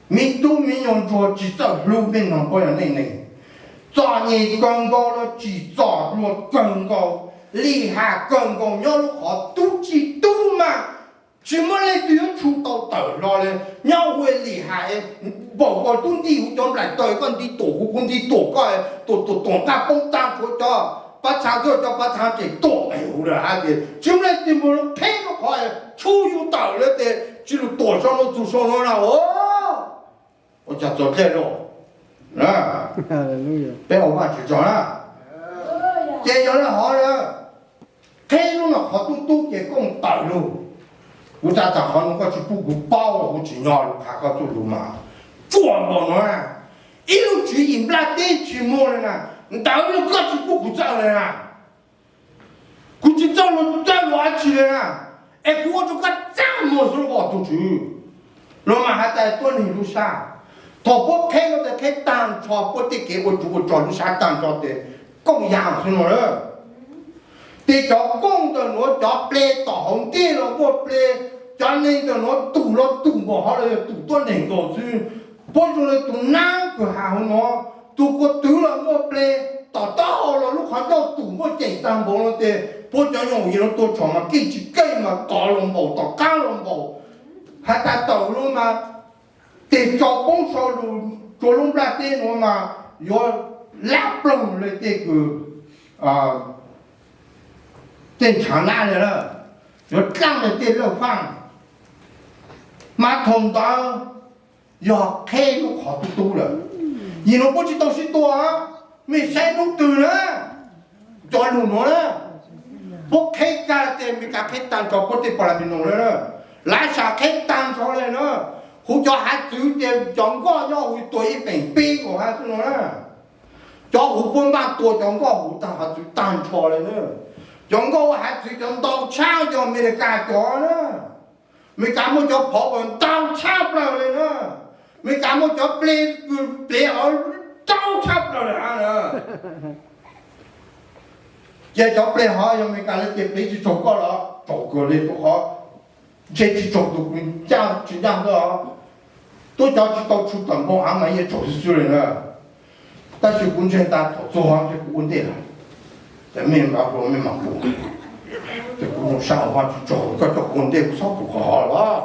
Me tub me nyuam ntsuag tsis txawj hlub me noog poj yog neej neeg. Txom nyem kawg nkaus los tsim txom luag kawg nkaus, lim ham kawg nkaus nyob lub qhov tub tsis tub mas tsis muaj leej twg yuav tsum tau tawm hlo li. Nyob ua lim ham, npaum koj tub nti huv cov nplaim taw koj nti tuam kuv kuv nti tuam koj, tuam tuam tuam nqaj poob tag tshuav cov pab txha tuaj cov pab txha tseem tuam huv lawm hais tias tsis muaj leej twg mus qheb lub qhov tshub yus tawm lawm ces tsis lug tuam sau no txug sau no na. Ua cas txaus dlej lauj. Peb ua Vajtswv tsaug na. Ces yog li hov lawm, qheb lub no qhov tub tub ces koj mus tawm lug. Kuv xav tas qhov no koj tsis pub kuv paub los kuv tsis nyob lub qhov koj tuaj lug mas tsuam npaum no na. Ib lub tswv yim nplaj teb tsis muaj li na, ntawd los koj tsis pub kuv txawj li na. Kuv tsis txawj luag txawj luag dab tsi li na, es kuv ua rau koj txaj muag xwb os tus tswv. Los mas hais tias tuab neeg lub sab, thaum puab qheb no tes qheb tag nrho puab tej kev ua tsov ua rog lub sab tag nrho tes kooj yam xwb no lawm. Ces cov kooj ntawm nuav cov ple tom hauv ntej los muaj ple, cov neeg ntawm nuav tum los tum npaum hov los yog tum tuab neeg nkaus xwb. Puab zoo li tus nab kws has hauv no, tus kua twv los muaj ple, tom taub hau los lub qhov ncauj tum muaj ceem tag npaum no ces puab cov nyuam yaus no tua tshom mas keej tsis keej mas tod los npaum tom qab los npaum. Has tas tawm lub mas tej tso poob sau lug rua lub nplaj teb nuav mas yuav lab ploog le tej kws tej ntshav lab li lawm, yuav dlaab le tej lawj faaj. Mas thaum ntawd yog qheb lub qhov tub tub lawm. Yim nuav puab tsis tau sib tua, mej saib hnub twg na, cov lug nuav na, puab qheb kag tes Amelikas qheb tag nrho puab tej parlament nuav na, lav sam qheb tag nrho le na, huv cov hav txwv tes cov nkoj nyob huv tua ib feem peb nkaus hab xwb no na. Cov huv puab npaaj tua cov nkoj huv tag hav txwv tag nrho le na. Cov nkoj ua hav txwv cov ntau tshab yog Amelikas cov na. Amelikas muaj cov phov uas ntau tshaj plaws le na. Amelikas muaj cov ple kws plev hov ntau tshaj plaws le hab na. Ces cov ple hov yog Amelikas lawv tias plev tsis tsaug koj los tsaug kawg le, tus qhov ntshe tsis tsaug tus kws ncaaj tsis ncaaj koj. Tuab cov tsis tau tshua tawm npoo av mas yeej tsaug xwb xwb le na. Tab sis kuv ntseeg tas thaum txug hov ntshe kuv ua ntej lawm, ces mej npaj hlua mej mam pum. Ces kuv zoo sab ua Vajtswv tsaug, koj coj kuv ua ntej kuv txhob pum qhov hov los.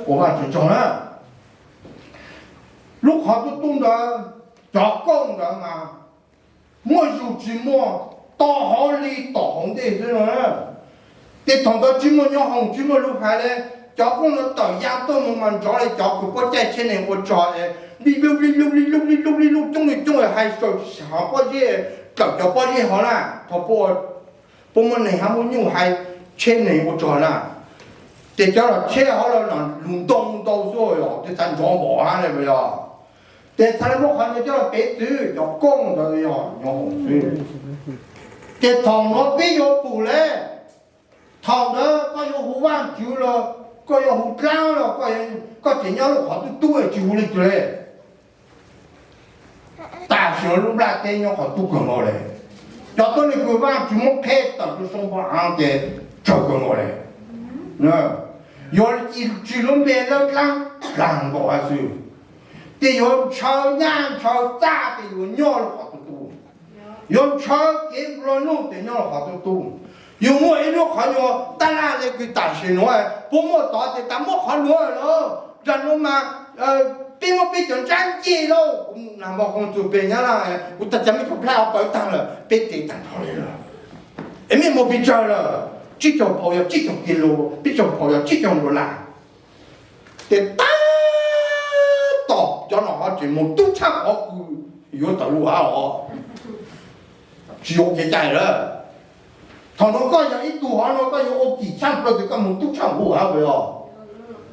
Ua Vajtswv tsaug na. Lub qhov tub tub ntawd, cov kooj ntawd mas muaj zug tsis muaj, tom hauv li tom hauv ntej xwb no na. Ces thaum ntawd tsis muaj nyob hoom tsis muaj lub hais le, cov kooj no tawm ya tuaj mus mas nrov le cov kws puab caij tsheb neeg ua tsog, li lug li lug li lug li lug li lug coob li coob hais saum pob zeb, tawm cov pob zeb hov na. Thaum puab muaj neeg hab muaj nyuj hais tsheb neeg ua tsog na, ces cov los tsheb hov los lug ntoo ntau xwb yog tej txav nrov npaum hab le yog. Ces txhad le muab qhov ntawd coj los pev txwv cov kooj ntawd yog nyob hoom xwb. Ces thaum nuav peb yuav pum le, thaum ntawd koj yuav hu Vaajtswv los koj yuav hu dlaab los koj tseem nyob lub qhov tub tub tsis hu leej twg le. Tam sim no lub nplaj teb nyob qhov tub kawg nkaus le. Cov tuab neeg kws Vaajtswv muab qheb tawm rua sau npoo av ces tsawg kawg nkaus le. Yuav tsis lub npe lawb dlaab dlaag nkaus hab xwb. Ces yuav ntshaw nyaj ntshaw txaj ces yuav nyob lub qhov tub tub, yuav ntshaw kev nplua nuj ces nyob lub qhov tub tub. Yus muaj ib lub qhov nyuag tab laj le kws tam sim nuav puab muaj tod ces tas muab qhov nuav lawm, zag nuav mas peb muab peb cov ntsab ncej lauj, kuv nag npog koo txug peg nyab laj, kuv tas cas mej cov nplaj pawv taag lawm, peb tev taag nrho le lawm. Es mej muaj pes tsawg lawm? Tsib caug phaus yog tsib caug kis lus, peb caug phaus yog tsib caug dollar. Ces tab tom cov no ho tseem mus tub tshaj qhov kws yuav tawm lub hab os, tsis yuav kev cai lawm. Thaum no koj yog ib tug hov no koj yuav ua kim tshaj plaws tes koj mus tub tshaj lub hab os.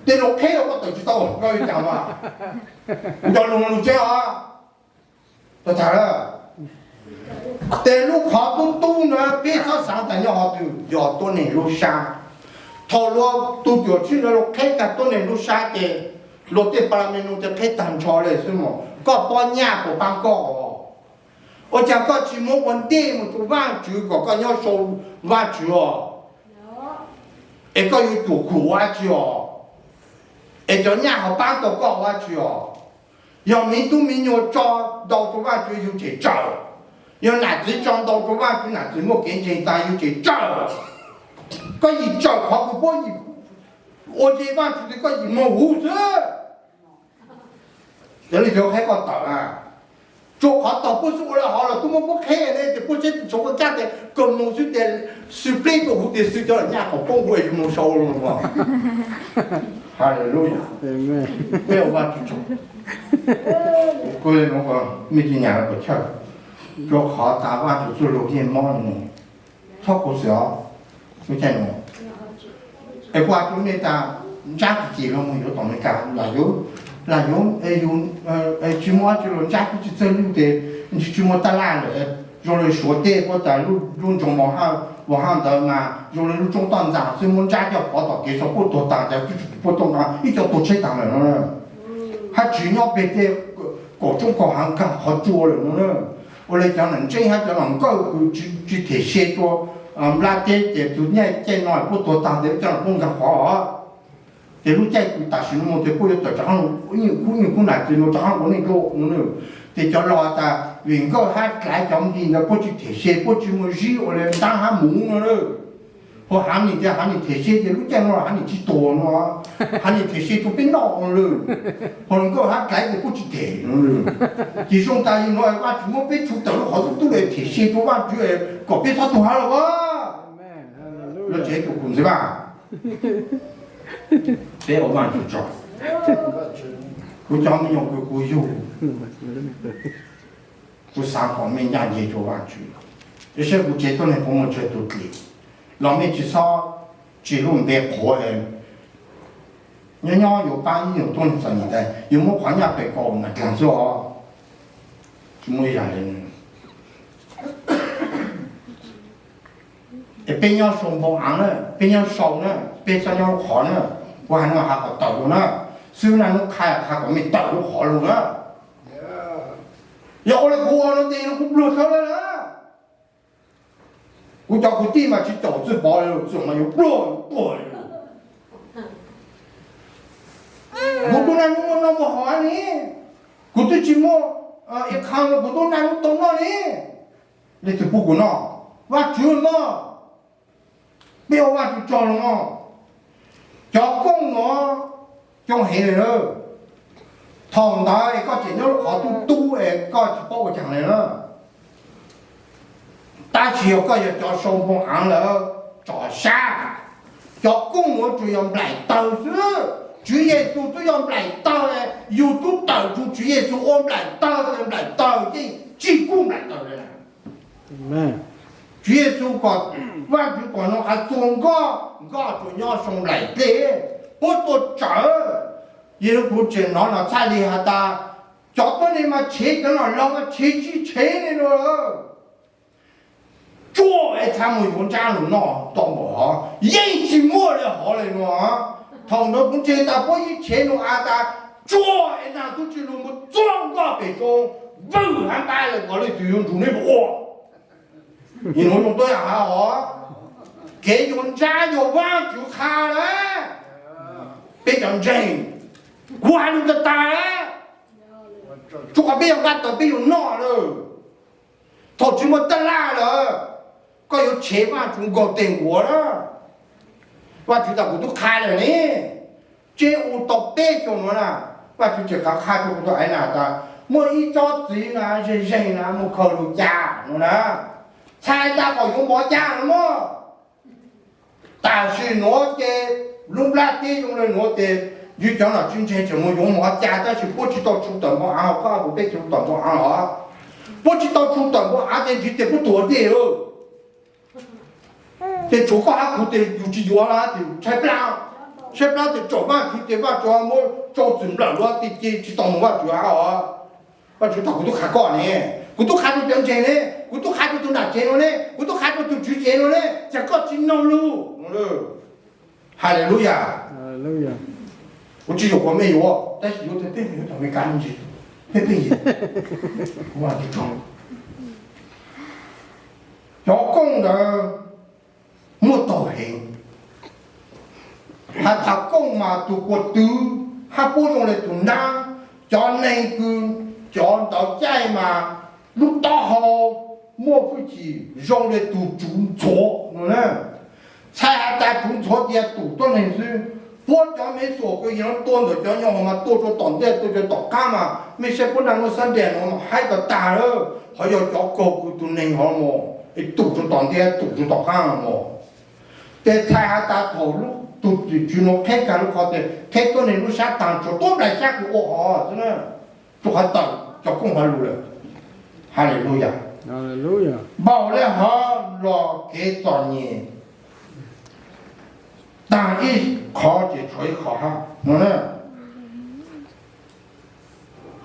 Tej lus qheb los koj tawm tsis tau koj yuav cas mas. Kuv cov lus lus tseeb os. Tau tas lawm. Tes lub qhov tub tub ntawd peb txhob xaav tas nyob qhov twg, yog tuab neeg lub sab. Thaum luag tug cuam tswb ntawd luag qheb tag tuab neeg lub sab ces luag tej parlament no ces qheb tag nrho le xwb mog. Koj pob nyaj puas paab koj os? Ua cas koj tsis muab ua ntej mus rua Vaajtswv kom koj nyob sau Vaajtswv os? Es koj yuav cuam kuam ua dab tsi os? Es cov nyaj ho pab tau koj Vajtswv os. Yog miv tub miv nyuas tso ntau rau Vajtswv yus tseem tsawm. Yog nam txiv tso ntau rau Vajtswv nam txiv muaj kev ntseeg tas yus tseem tsawm. Koj yim tsawm qhov kws puab yim ua ntse Vajtswv tias koj yim moog huv xwb. Cov li cov qheb koj tawm a, tsuas qhov tog puab xub ua le hov los tub muab puab qheb ne ces puab tseem tshuav koj kab tias koj moog xwb tias xwb pleb tuaj huv tias xwb cov nyaj kom poob huv es yus moog sau los. Haleluya. Peb ua Vajtswv tsaug. Kuv le nuav mej tsis nyam los puas chawj, rua qhov tas Vajtswv txuj lug yeej mob li no. Txhob khuv xim os. Lub caij no es kuv has rua mej tas ntsab kis kis los moog yuav tom Amelikas los yuav, los yuav, yus tsis muaj dlaab tsi los ntsab kuj tsis txawj lug tes, tsis muaj taj laj lawm. Zoo le Suav teb puab tas lub nroog Vauxhall ntawd mas zoo le lub tsoob toj ntxas xwb, muab ntsab coj pov tom kev so puab tuag taag tas puab tuaj nqa ib co tuag tsheb taag lawm no. Hab tsis nyob peg tej kaum tsoob kaum haav nkaag qhov tsua lawm no. Ua le cov nam ntseeb hab cov nam nkawj kws tsis them se rua nplaj teb ces tug nyaj caij no puab tuag taag tes coj los puab nkaag qhov. Ces lub caij kws tam sim no mus tes puab yuav tawm rov qaab, ib nyuag kub nyuag kub nam tes no rov qaab ua neej dlua no. Ces cov los tas vim nkawj hab dlaiv cov nti ntawd puab tsis them se, puab tsis muaj zib ua le ntaab hab muv no. Ho Hav Nim tias Hav Nim them se ces lub caij no los Hav Nim tsis tuag no, Hav Nim them se rua peb noj no lawm. Ho nkawj hab dlaiv ces puab tsis them no. Ces zoo tas yog no Vajtswv muab peb tshuv tawm lub qhov tub tub le them se rua Vajtswv kom peb txhob tuag hab los as. Lawv tsev tus kuv ntxiv Vaj, peb ua Vajtswv tsaug. Kuv cov me nyuam kws kuv yug, kuv xaav kom mej ncaj nceeg rua Vajtswv. Saib kuv tsev tuab neeg puas muaj tsawg tug dlim los mej tsis txhob tsim lub npe qhuav. Nyob nyob yuav paab ib nyuag tuab neeg txom nyem tas yuav muab qhov nyaj pem kaum nam dlaag xwb os. Tsis muaj ib zag le. Es peb nyob sau npoo aav na, peb nyob sau na, peb txhob nyob lub qhov na. Kuv has no has kom tawm lug na, xwb na nub qha has kom mej tawm lub qhov lug na. Yog ua le kuv ua no tes kuv pluag tshaj le na. Kuv cov kwv tij mas tsis caum txwj pov le, txwj mas yuav pluag tuag le. Kuv tub naj nub muaj noj muaj haus ne, kuv twb tsis muaj ib qha los kuv tub naj nub tau noj ne. Leej twg pub kuv noj? Vajtswv mog. Peb ua Vajtswv tsaug los mog. Cov kooj nuav coob heev le lawm. Thaum ntawd es koj tseem nyob lub qhov tub tub es koj tsis paub ua caag le na. Tab sis yog koj yog cov sau npoo aav lawm, tsom sab. Cov kooj nuav tsuas yog nplaim tawg xwb. Tswv Yexus twb yog nplaim tawg, yug tub tawm tug Tswv Yexus ua nplaim tawg, nplaim tawg yeej tsis kub nplaim tawg le. Tswv Yexus kom Vajtswv kom nug has txuas nkoj, nkoj tsuas nyob sau nplaim dlej, puab tuaj tsawv. Yog kuv tseem nov no txhaj le has tas, cov tuab neeg mas tshev cov nom laug mas tshev tsis tshev le nuav lawm. Tsuaj es txhaj mus yuav ntsab lug noj tau npaum hov, yeej tsis muaj le hov le nuav. Thaum ntawd kuv ntseeg tas puab yeej tshev nug has tas, tsuaj es nag tub tsi lug mus txuag nkoj pem tsoo, vwm hab npab le kom leej twg yuav nrug neb mus ua. Nuav zoo tuab yam has hov, kev yuav ntsab yog Vajtswv qha lawm. Peb cov ntseeg, kuv has lug tag tag lawm, tsuas qhov peb yuav nqaj tawm peb yuav noj lawm. Thaum tsis muaj taj laj lawm, koj yuav tshev Vajtswv nkaus teg nkuav na. Vajtswv tas kuv tub qha lawm ne, tseb u tau peb xyoos nuav na, Vajtswv tseem qha qha rua kuv tug aiv na tas muaj ib tsob txiv na zeeg zeeg na muaj khaws lug ca nuav na, txhais tas kom yuav mov ca nuav mog. Tam sim nuav ces lub nplaj teb zoo le nuav ces yus cov nom tswv ntseeg tseem mus yuav mov ca tab sis puab tsis tau tshu tawm npoo aav, koj kuv peb tshu tawm npoo aav los, puab tsis tau tshu tawm npoo aav ces ntshe ces puab tuag dlej. Ces tshuav koj hab kuv ces yus tsis yuav lawm, tshaib plab, tshaib plab ces tsaum Vajtswv ces Vajtswv muab tsau txwm nplawm lawm ces tsis tau mus Vajtswv hab os. Vajtswv tas kuv tub qha koj ne, kuv tub qha rua cov ntseeg ne, kuv tub qha rua tug nam tsev nuav ne, kuv tub qha rua tug tswv tsev nuav ne, cas koj tsis noog lug? Haleluya. Kuv tsis yuam kom mej yuav, tab sis yuav tau peb yuav tau Amelikas ntsis, peb peb yim. Cov kooj ntawd muaj taug heev. Has tas kooj mas tug kua twv hab puab zoo le tug naab. Cov neeg kws cov ntawd caij mas lub taub hau muaj hwj chim zoo le tug tsuv ntxhuav no. Txhais has tas tsuv ntxhuav tias tum tuab neeg xwb. Puab cov Mexus kws yog tua ntawm cov nyob hov mas tua rua tom ntej tua rua tom qaab mas mej saib puab naj nuj xab ntiag nuav mas haib tag tag lawm, hov yog cov kaug kws tug neeg hov mas tum rua tom ntej tum rua tom qaab mas. Tes txhais has tas thaum lub tug tim tswv nuav qheb kag lub qhov tes qheb tuab neeg lub sab taag tsuas tuab nplais sab kws ua hov xwb na, rua qhov tawm cov kooj hov lug lawm. Haleluya. Npaum le hov los kev txom nyem taag ib qhov ces tshuav ib qhov hab no.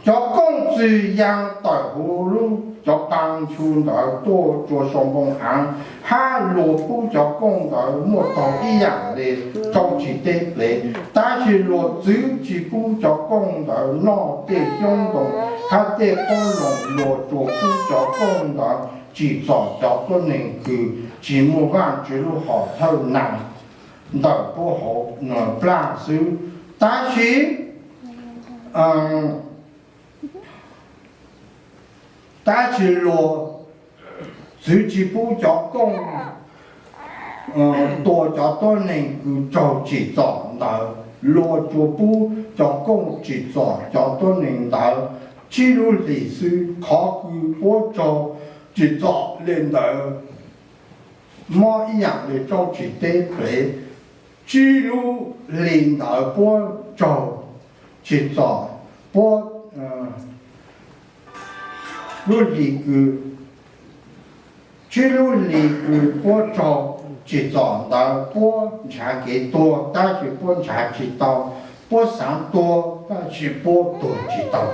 Cov kooj txwm yaa tawm huv lub cov paa nchu ntawd tuaj rua sau npoo aav, hab luag pub cov kooj ntawd muaj taug ib yaam le rau tsis teb plev. Tab sis luag txwv tsis pub cov kooj ntawd noj tej xyoob ntoo hab tej qoob loo, luag tsuas pub cov kooj ntawd tsim txom cov tuab neeg kws tsis muaj Vaajtswv lub hom thawj naag ntawm puab hauv plaj xwb. Tab sis tab sis luag txwv tsis pub cov kooj tua cov tuab neeg kws raug tsim txom ntawd, luag tsuas pub cov kooj tsim txom cov tuab neeg ntawd tsib lub hlis xwb. Qhov kws puab raug tsim txom le ntawd mob ib yaam le rau tsis teb plev. Tsib lub hlis ntawd puab raug tsim txom, puab lub hlis kws, tsib lub hlis kws puab raug tsim txom ntawd puab nrhav kev tuag tab sis puab nrhav tsis tau, puab xaav tuag tab sis puab tuag tsis tau.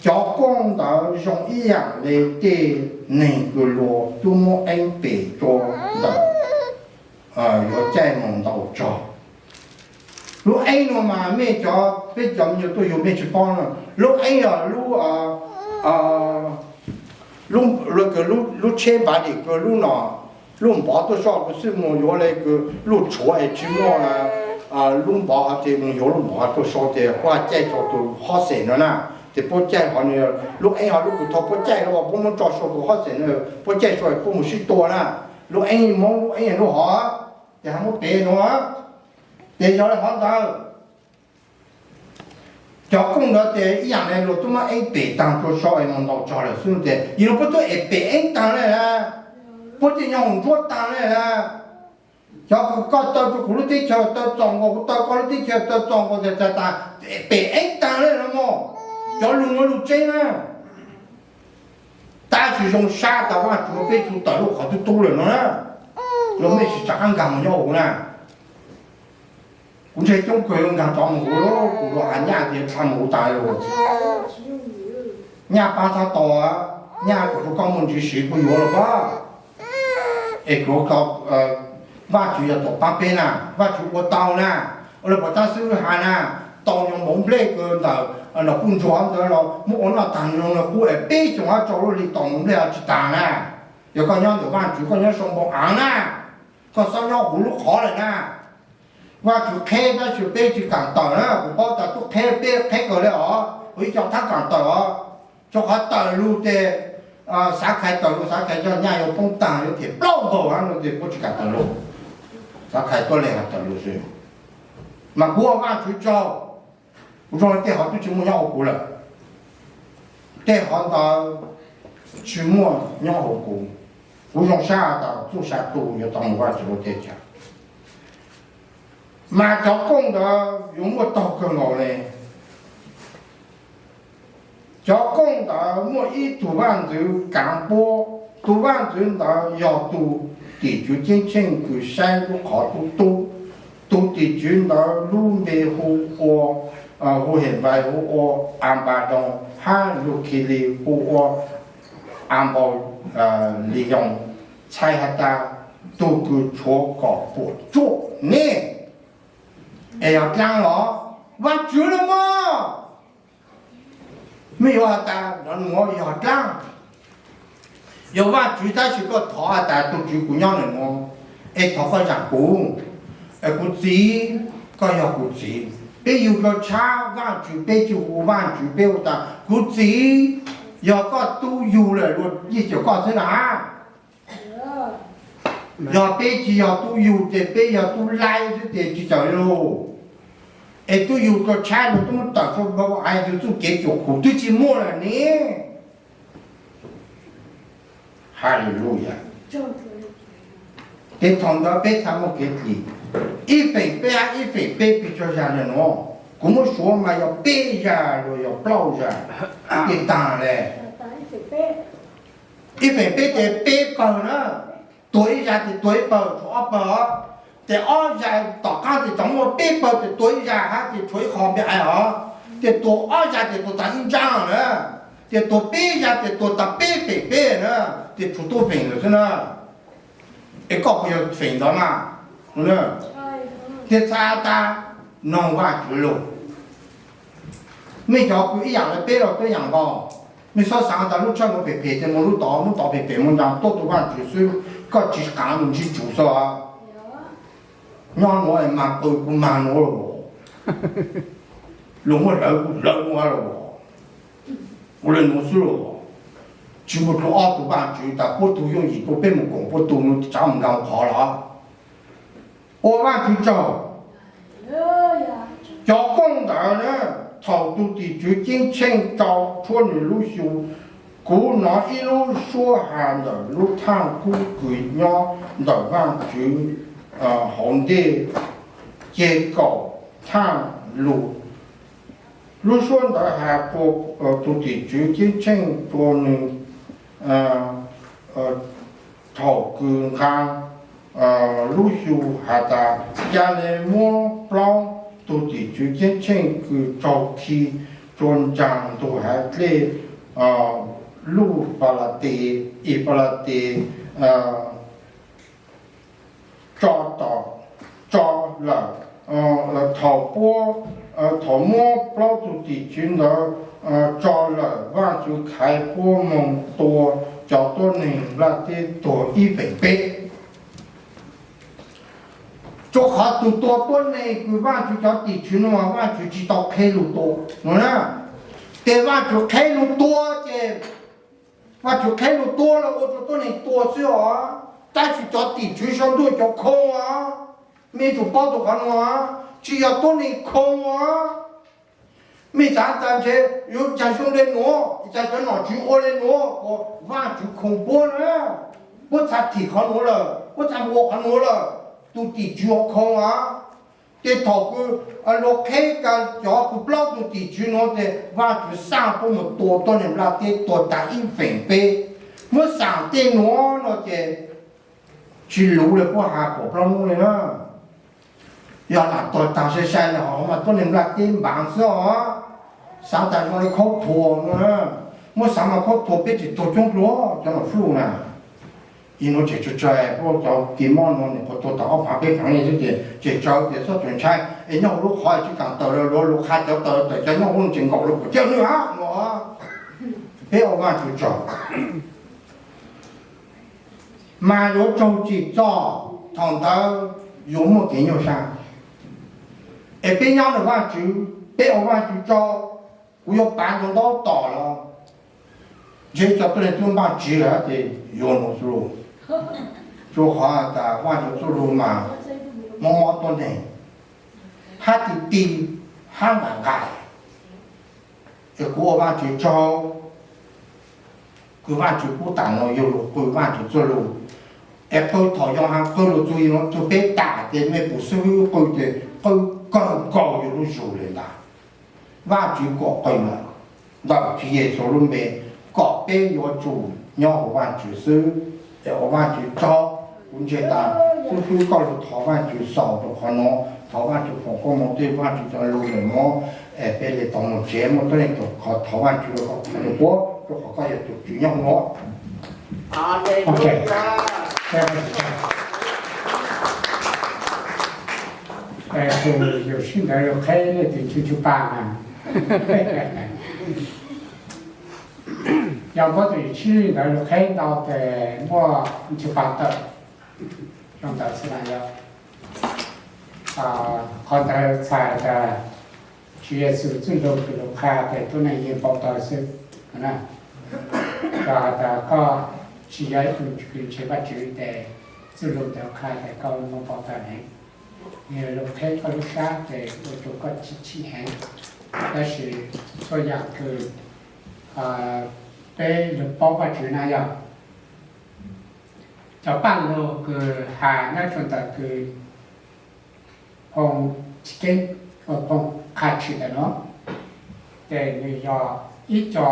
Cov kooj ntawd zoo ib yaam le tej neeg kws luag tub muab eeb pem rua ntawm yuav caij moog ntaus tsog. Lub eeb nuav mas mej cov, peb cov me nyuam tuaj yug mej tsis paub na. Lub eeb yog lub, lub, lub tsheb npav dim kws lub no, lub npov tuaj soj kws xwb moog yuav le kws lub tshuav es tsis muaj lub npov hov tes moog yuav lub npov tuaj sau tes puab caij sau tus hob xeem no na. Tes puab caij hov, lub eeb hov lub kws thaum puab caij lawm puab muab tso sau tus hob xeem no, puab caij sau puab moog sib tua na. Lub eeb mob lub eeb lub hov, tes ho muab pem nuav, tes yog le hov ntawd. Cov kooj ntawd tes ib yaam le luag tub muab eeb pem taag rua sau es moog ntaus tsog lawm xwb tes yog le puab tub es pem eeb taag le na, puab tej nyob hoos ntsuab taag le na. Cov kws koj taw rua kuv lub teb chaws taw txaus nkaus, kuv taw koj lub teb chaws taw txaus nkaus tes txhais tas pem eeb taag le na mog. Cov lug nuav lug tseeb na. Tab sis zoo sab tas Vaajtswv peb tug tawm lub qhov tub tub lawm no na, los mej tsis rov qab nkaag moog nyob huv na. Kuv ntseeg coob kawg yuav nkaag rov moog huv, kuv lug has nyaj tias tsa moog huv tas lawm. Nyaj paab txhob tau, nyaj kom rua koj muaj ntsis siv kuv yuav los pab. Es kuv, Vaajtswv yog tuam paab peb na, Vaajtswv ua tau na. Ua le puas tab xwb has na, tau nyob npaum nplej kws ntawm nom puj ntsuag ntawd los muab ua noj taag nyob no kuv es peb xyoos hab rau lub hli tau npaum nplej tsis taag na. Yog koj nyob ntawm Vaajtswv koj nyob sau npoo aav na, koj xob nyob huv lub qhov lawm na. Vaajtswv qheb tab sis peb tsis kaam tawm na, kuv paub tas tub qheb peb qheb kawg le os, kuv ib co txhaj kaam tawm os. Rua qhov tawm lug tes, xav khai tawm lug xav khai coj nyaj yuav poob taag yuav them plaub npaug hab no tes puab tsis kaam tawm lug. Xav khai tuab leeg has tawm lug xwb. Mas kuv ua Vaajtswv tsaug, kuv zoo le tej hov tub tsis muaj nyob huv kuv lawm. Tej hov ntawd tsis muaj nyob huv kuv. Kuv zoo sab tas txuj sa tu yuav tau moog Vaajtswv lub teb chaws. Mas cov kooj ntawd yuav muaj taug kawg nkaus le. Cov kooj ntawd muaj ib tug vaaj ntxwv kaav puab, tug vaaj ntxwv ntawd yog tug tim tswv ceeb tsheej kws saib lub qhov tub tub. Tug tim tswv ntawd lub npe hu ua, hu Henplais hu ua Anpadoo, hab lug Kilis hu ua Anpaulioos, txhais has tas tug kws tshuav kom puam tsuaj nej. Es yog dlaab los? Vaajtswv le mog. Mej yuav has tas nuav yog dlaab? Yog Vaajtswv tab sis koj thov has tas tug Tswv kuv nyob le nuav, es thov koj zaam kuv, es kuv txiv, koj yog kuv txiv. Peb yug rau tshab Vaajtswv, peb tsi hu Vaajtswv, peb hu tas kuv txiv. Yog koj tub yug lawm luag yeej caum koj xwb na. Yog peb tsi yog tub yug ces peb yog tub laib xwb ces tsi caum li lug. Es tub yug rau tshab luag tub muab tawm rau npau, hais yug txuj kev cuam khum twb tsi muaj lawm ne. Haleluya. Ces thaum ntawd peb txhaj muaj kev dim. Ib feem peb, ib feem peb pib tso zag le nuav. Kuv muab suav mas yog peb zag los yog plaub zag, peb taag le. Ib feem peb ces peb pawg na, tuag ib zag ces tuag ib pawg, tshuav ob pawg os. Ces ob zag tom qaab ces tseem muaj peb pawg ces tuag ib zag hab ces tshuav ib qho npe ais os. Ces tuag ob zag ces tuag tas ib ntsaab na. Ces tuag peb zag ces tuag tas peb feem peb na, ces tshuav tub feem lawm xwb na. Es koj puas yog feem ntawd mas? Ces txhaj tas noog Vaajtswv lug. Mej cov kws ib yaam le peb los peb yaam nkaus, mej xob xaav tas lub tshawj nuav phem phem ces moog lub tod, lub tod phem phem moog ncaag tuab tu Vaajtswv xwb, koj tsi qaav moog ntsib tsum xwb. Nyob nuav mas qw kuv mag nuav lug, luag muab hlawv kuv hlawv nuav lug, ua le nuav xwb lug. Tsi muaj dlua ob tug Vaajtswv tas puab tug yooj yim rua peb moog koom puab tug nuav tsav moog nkaus qhov los. Ua Vaajtswv tsaug. Cov koob ntawd na, thaum tug tim tswv ceeb tsheej rau tshuab nwg lub xyu, kuv nov ib lub suab has ntawm lub thaaj kub kws nyob ntawm Vaajtswv hauv ntej ceg kaum thaaj lug. Lub suab ntawd has rua tug tim tswv ceeb tsheej rua nwg thaum kws nqaa lub xyu has tas, ca le muab plaub tug tim tswv ceeb tsheej kws raug khi rua ntsaag ntug haiv dlej lub Palates, Efalates tso, tso lawm. Thaum puab, thaum muab plaub tug tim tswv ntawd tso lawm, Vaajtswv khaiv puab moog tua cov tuab neeg nplaj teb tuag ib feem peb. Rua qhov tug tua tuab neeg kws Vaajtswv cov tim tswv nuav mas Vaajtswv tsi tau qheb lug tua no na. Ces Vaajtswv qheb lug tua ces, Vaajtswv qheb lug tua los ua rua tuab neeg tuag xwb os, tab sis cov tim tswv sau ntuj cov khoo os. Mej tsum paub tug qhov nuav, tsi yog tuab neeg khoo os. Mej xaav tas ntshe yuav cas zoo le nuav, cas cov nom tswv ua le nuav, Vaajtswv khoo puab na. Puab txhaj thim qhov nuav lawm, puab txhaj ua qhov nuav lawm, tug tim tswv khoo os. Ces thaum kws luag qheb kag cov kws plaub tug tim tswv nuav ces Vaajtswv xaaj puab moog tua tuab neeg nplaj teb tuag tag ib feem peb. Muab xaam tej nuav no ces tsi luv le puab has kaum plaub nub le na. Yog lam tuag taag sai sai le hov mas tuab neeg nplaj teb npaav xwb os. Xaav tas zoo le khaub thuas no na, muab xaav mas khaub thuas peb tseem tuag coob dlua cov nom fluj na. Ib nuav tseem tsawg tsawg, puab cov kis mob nuav nwg puas tuag tag ob phaav peb phaav le xwb ces tseem tsawg ces txhob tseem ntshai es nyob huv lub qhov tsi kaam tawm lawm, luag lug qha cov tawm tawm cov nyob huv tseem nkaum lawm kuas cawm nwg hab no. Peb ua Vaajtswv tsaug. Mas yuav raug tsim txom, thaum ntawd yuav muaj kev nyuaj sab. Es peb nyob ntawm Vaajtswv, peb ua Vaajtswv tsaug, kuv yuav pav ntau ntaub tom los ntshe cov tuab neeg twb npaj tsiv lawm ces yuav mus xwb. Rua qhov tas Vaajtswv txuj lug mas mob mob tuab neeg, hab ti ti hab nqaim nqaim. Es kuv ua Vaajtswv tsaug, kws Vaajtswv pub tas no yog lug qw Vaajtswv txuj lug. Es qw thaum yog has qw lug txug yog txug peb tas ces mej pum xib hwb qw ces qw kawg nkaus yug lub zug le ntag. Vaajtswv kom qw lawm ntawm Tswv Yexus lub npe kom peb yuav tsum nyob huv Vaajtswv xwb. Es ua Vaajtswv tsaug, kuv ntseeg tas xib hwb koj lug thov Vaajtswv xaus rua qhov nuav, thov Vaajtswv foom koob moov tej Vaajtswv cov lug lawm nuav, es peb le tau moog tsev muaj tuab neeg tug qhov thov Vaajtswv rua qhov puab rua qhov koj yog tug Tswv nyob huv nuav. Tus yug sib ntawd yog qheb nej tus ntswg ntswg pa na. Yog muab tus yug sib ntawd yug qheb ntau ces muaj ntswg pa tawm. Zoo ntawd xwb na yog. Qhov ntawd txhais tas Tswv Yexus txuj lug kws lug qha tes tuab neeg yeej paub tau xwb. Yog has tas koj tsi yog ib tug kws ntseeg Vajtswv tes txuj lug ntawd qha tes koj muab paub tau heev. Nwg lug qheb koj lub sab tes ua rua koj chim heev. Tab sis txhua yaam kws peb lug paub Vajtswv na yog cov paaj lug kws has nyob rua ntawm kws phoo, phoo qha tshwm ntawm no, ces nwg yog ib co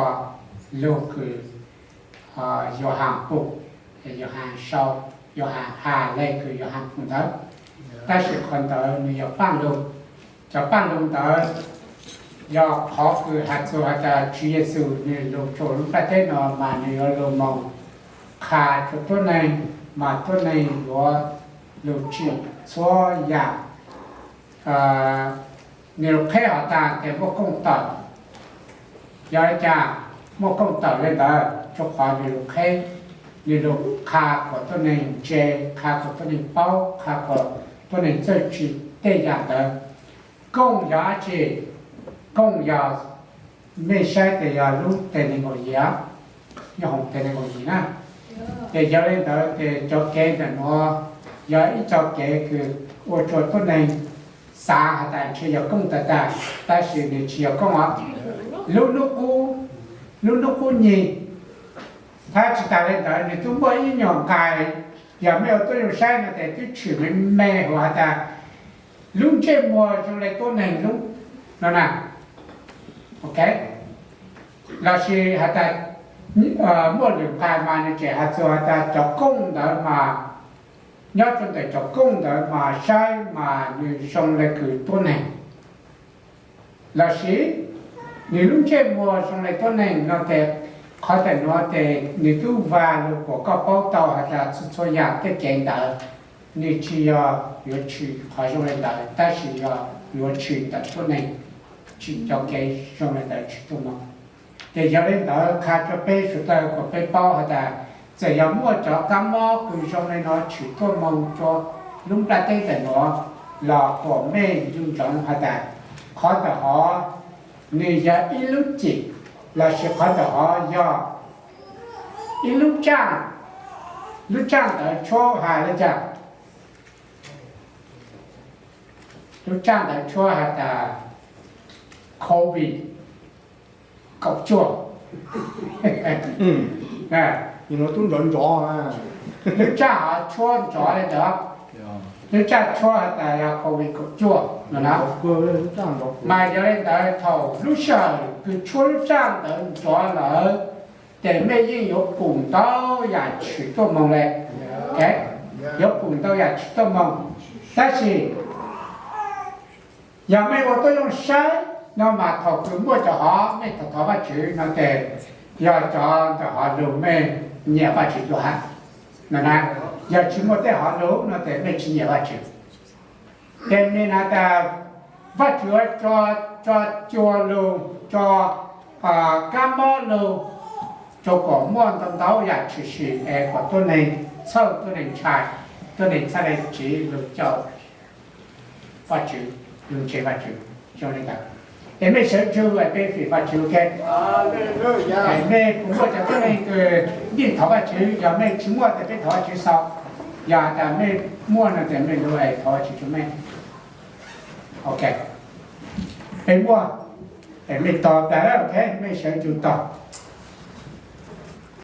lug kws Yauhas pum, Yauhas sau, Yauhas has le kws Yauhas pum ntawd. Tab sis qhov ntawd nwg yog paaj lug, cov paaj lug ntawd yog qhov kws has txug has tas Tswv Yexus nwg lug rua lub nplaj teb no mas nwg yuav lug moog qha rua tuab neeg, mas tuab neeg yuav lug tsim txhua yaam. Nwg lug qheb hov taag tes muaj kooj tawm. Yog le caag muaj kooj tawm le ntawd? Rua qhov nwg lug qheb, nwg lug qha kuas tuab neeg ntse, qha kuas tuab neeg paub, qha kuas tuab neeg txawj tsim tej yaam ntawd. Kooj yog dlaab tsi? Kooj yog, mej saib tes yog lub tes neeg nkaum yim, nyob hoom tes neeg nkaum yim na. Ces yog le ntawd tes cov kev ntawm nuav yog ib co kev kws ua rua tuab neeg xaav has tas ntshe yog kooj tag tag, tab sis nwg tsi yog kooj os. Lub nub qub, lub nub qub nyig, thab tsi taag le ntawd nwg tub muaj ib nyuag nqai, yog mej ua tuab zoo saib no tes twb tshwm me me huv has tas lub ntsej muag zoo le tuab neeg lub no na. Ok, lossis has tas muaj lwm nqai mas nwg tseem has txug has tas cov kooj ntawd mas, nyob rua ntawm cov kooj ntawd mas saib mas nwg zoo le kws tuab neeg. Lossis nwg lub ntsej muag zoo le tuab neeg no tes, qhov ntawm nuav tes nwg tub vas lug kuas koj paub tau has tas txhua txhua yaam tej kev ntawd nwg tsi yog yuav tshwm qhov zoo le ntawd, tab sis yog yuav tshwm ntawm tuab neeg tsim cov kev zoo le ntawd tshwm tuaj moog. Ces yog le ntawd qha rua peb suav dlawg kuas peb paub has tas txawm yog muaj cov kab mob kws zoo le no tshwm tuaj moog rua lub nplaj teb ntawm nuav los kuas mej yuav ntsoov has tas qhov ntawm hov nwg yog ib lub cim, lossis qhov ntawm hov yog ib lub tsaaj. Lub tsaaj ntawd tshuab has le caag? Lub tsaaj ntawd tshuab has tas COVID kaum cuaj. Lub tsaaj hov tshuab nrov le ntawd, lub tsaaj tshuab has tas yog COVID kaum cuaj no na. Mas yog le ntawd thaum lub sij hawm kws tshuab lub tsaaj ntawd nrov lawm, ces mej yeej yuav pum ntau yaam tshwm tuaj moog le. Yuav pum ntau yaam tshwm tuaj moog. Tab sis yog mej ua tuab zoo saib no mas thaum kws muaj cov hov mej thov thov Vajtswv no tes yog cov ntawm hov lug mej nyiam Vajtswv dlua hab no na. Yog tsi muaj tej hov lug no tes mej tsi nyiam Vajtswv. Ces mej has tas Vajtswv tso, tso cua lug, tso kab mob lug, rua kuas muaj ntau ntau yaam tshwm sim es kuas tuab neeg txhawj, tuab neeg ntshai, tuab neeg txhaj le tsiv lug caum Vajtswv, lug ntseeg Vajtswv zoo le ntawd. Es mej sawv ntsug es peb fim Vajtswv, ok? Mej puas muaj cov tuab neeg kws yeej thov Vajtswv? Yog mej tsi muaj tes peb thov Vajtswv xwb. Yog has tas mej muaj no tes mej lug es thov Vajtswv rua mej. Ok, peb muaj, es mej tos tas, ok, mej sawv ntsug tos.